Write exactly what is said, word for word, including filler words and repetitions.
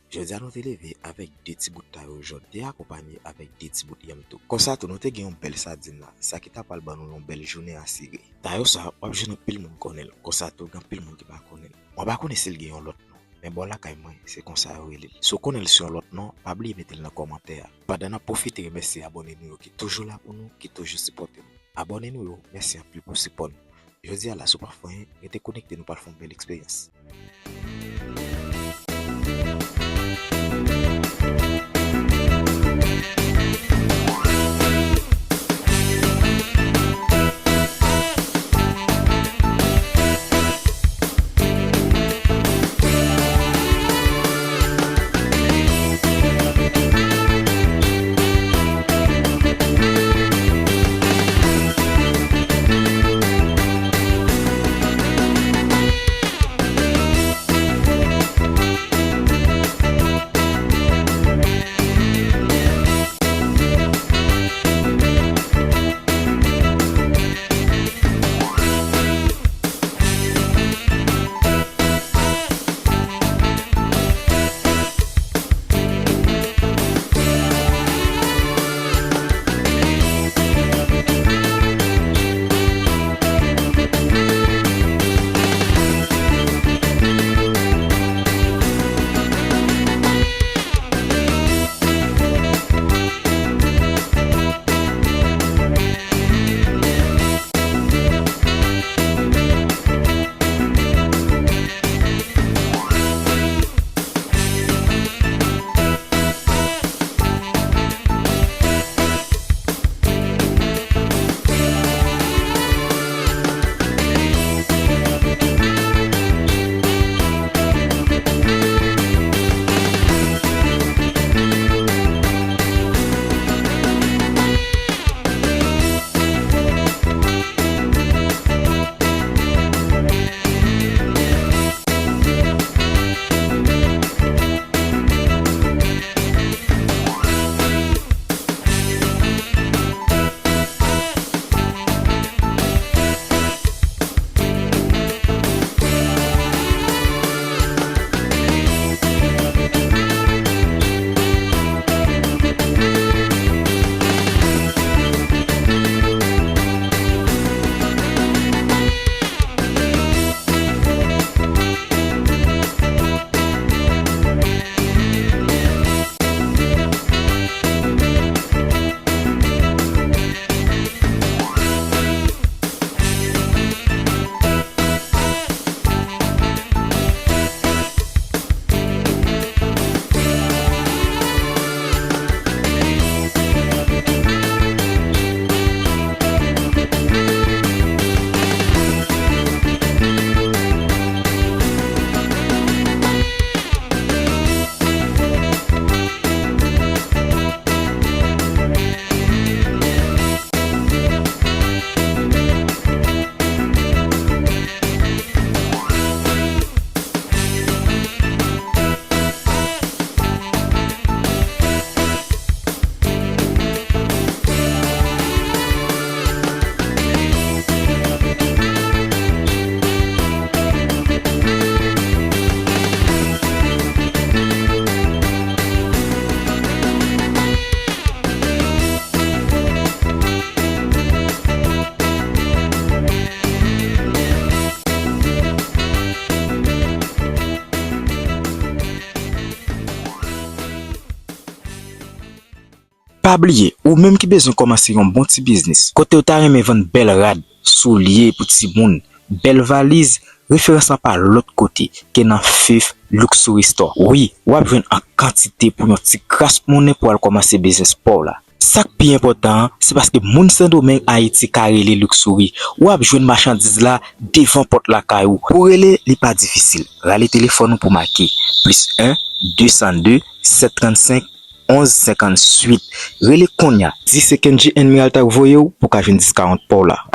Jodi a nou te leve avèk de ti bout tayo jòn, te akonpanye avèk de ti bout yanm tou. Konsa tou, nou te gen yon bèl sadin la, sa ki ta pral ban nou yon bèl jounen asire. Tayo sa, w ap jwenn anpil moun konnen l, konsa tou, gen anpil moun ki pa konnen l. Mwen pa konnen si l gen yon lòt non, men bò lakay mwen, se konsa yo rele l. Si w konnen l sou yon lòt non, pa bliye mete l nan kòmantè a. Pandan n ap pwofite remèsye abòne nou yo ki toujou la pou nou, ki toujou sipòte nou. Abòne nou yo, mèsi anpil pou sipò nou. Jodi a la, si w pa fè anyen, rete konekte, nou pral fè yon bèl eksperyans. Pa bliye, ou menm ki bezwen kòmanse yon bon ti biznis, kote w ta renmen vann bèl rad, soulye pou timoun, bèl valiz, referans lan pa lòt kote ke nan Faith Luxury Store. Wi, w ap jwenn an kantite pou yon ti kras monnen pou w al kòmanse biznis pa w la. Sa k pi enpòtan an, se paske moun Sendomeng, Ayiti ka rele Luxury. W ap jwenn machandiz la devan pòt lakay ou. Pou rele, li pa difisil. Rale telefòn ou pou make plis en, de san de, sèt trannsenk, onz senkantuit. Rele kounye a. Di se Kendji N Miralta k voye w pou w ka jwenn discount pa w la.